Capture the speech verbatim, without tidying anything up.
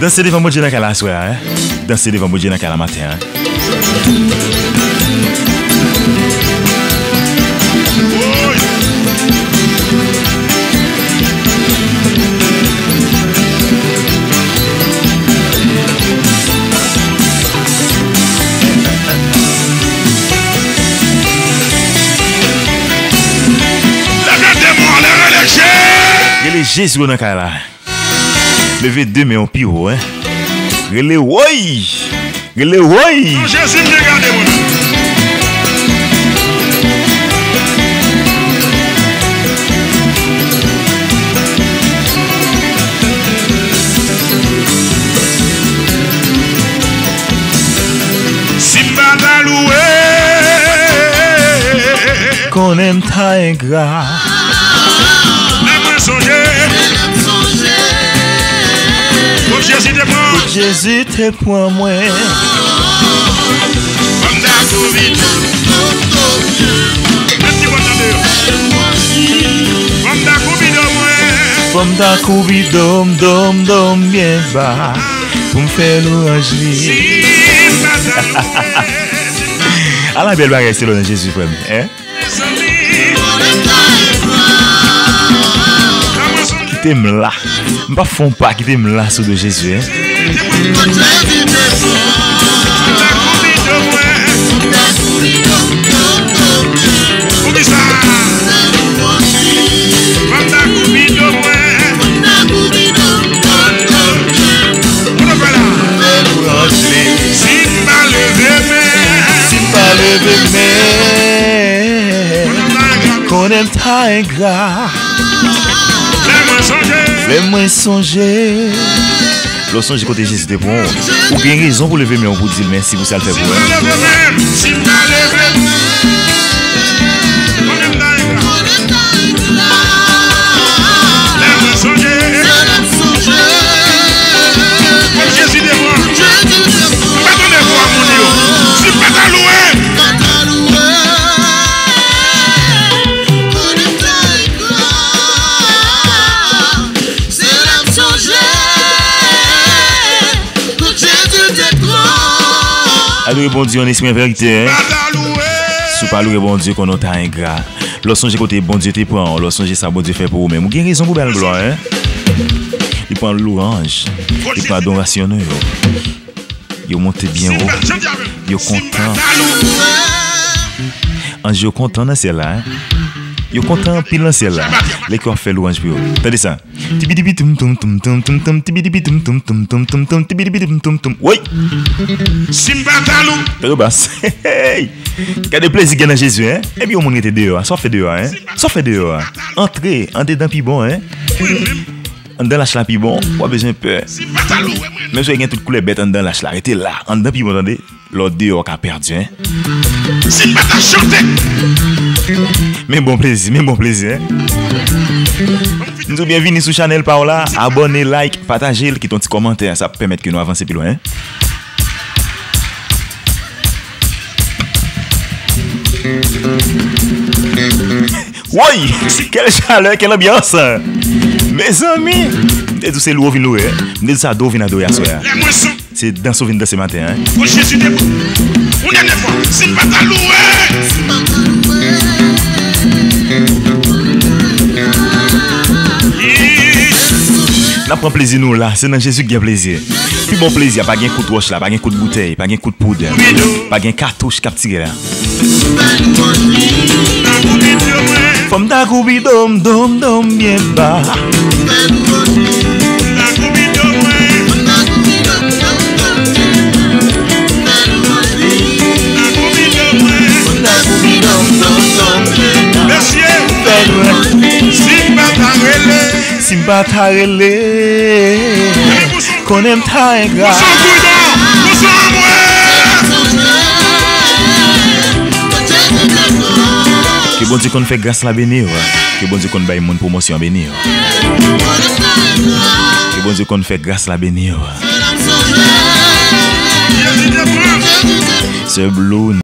Danse devan Bondye nan kay la aswè a, en. Danse devan Bondye nan kay la maten an. Leve de men w pi wo, en. Leve de men w pi wo, en. Rele woy! Rele woy! Non, Jezi, m te gade mwen. Si m pa ta louwe. Konnen m ta engra. Lè mwen sonje. Kot Jezi te pran. Kot Jezi te pran mwen. Fò m ta kouri. Mèt ki bò tande yo. Fò m ta kouri do mwen. Fò m ta kouri do m, do m, do m byen ba. Pou m fè lwanj li. Si m pa ta louwe. Ala bèl bagay se lò nan Jezi, frè m, en? Kite m la. M p ap fè yon pa, kite m la sou do Jezi, en. Si m pa leve men. Si m pa leve men. Konnen m ta engra. Lè mwen sonje. Lè mwen sonje. Lè w sonje kote Jezi te pran w, ou gen rezon pou leve men w pou di l mèsi pou sa l fè pou ou, en. Si m pa leve men. Si m pa leve men. Konnen m ta engra. Lè mwen sonje. Kot Jezi te pran. M pa tande vwa moun yo. Si m pa ta louwe. Adore Bondye an espri an verite, en. Si w pa louwe Bondye, konnen w ta engra. Lè w sonje kote Bondye te pran w, lè w sonje sa Bondye fè pou ou menm, ou gen rezon pou ba l glwa, en. Li pran lwanj, li pran adorasyon nou yo. Yo monte byen wo. Yo kontan. Anj yo kontan nan syèl la, en. Yo kontan anpil nan syèl la. Lè ke w ap fè lwanj pou yo. Tande sa. Tibidibitum tum tum tum tum tum, tibidibitum tum tum tum tum tum, tibidibitum tum tum. Woy! Si m pa ta lou. Tande bas. Hey! Gade plezi gen nan Jezi, en. Epi yon moun rete deyò a. Sa w ap fè deyò a, en? Sa w ap fè deyò a? Antre, andedan pi bon, en. Anndan lach la pi bon, w pa bezwen pè. Menm si w gen tout koulè bèt anndan lach la, rete la. Anndan pi bon, tande. Lè w deyò, w ka pèdi, en. Si m pa ta chante. Men bon plezi, men bon plezi, en. M di w byenvini sou chanèl pa w la. Abòne, like, pataje l, kite yon ti kòmantè. Sa ap pèmèt ke nou avanse pi lwen, en. Woy! Kèl chalè, kèl anbyans! Mezanmi! M te di w se lou w vin louwe, en. M te di w se adore w vin adore aswè a. Se dans w vin danse maten an, en. Kot Jezi te pran. Yon dènye fwa, si m pa ta louwe. N ap pran plezi nou la, se nan Jezi k gen plezi. Pi bon plezi a, pa gen kout wòch la, pa gen kout boutèy, pa gen kout poud, pa gen katouch k ap tire la. Fò m ta koubi dom, dom, dom byen ba. Mesye, si m pa ta rele. Si m pa ta rele, konnen m ta engra. Ke Bondye konn fè gras la beni w. Ke Bondye konn bay moun pwomosyon beni w. Ke Bondye konn fè gras la beni w. Sè Blue.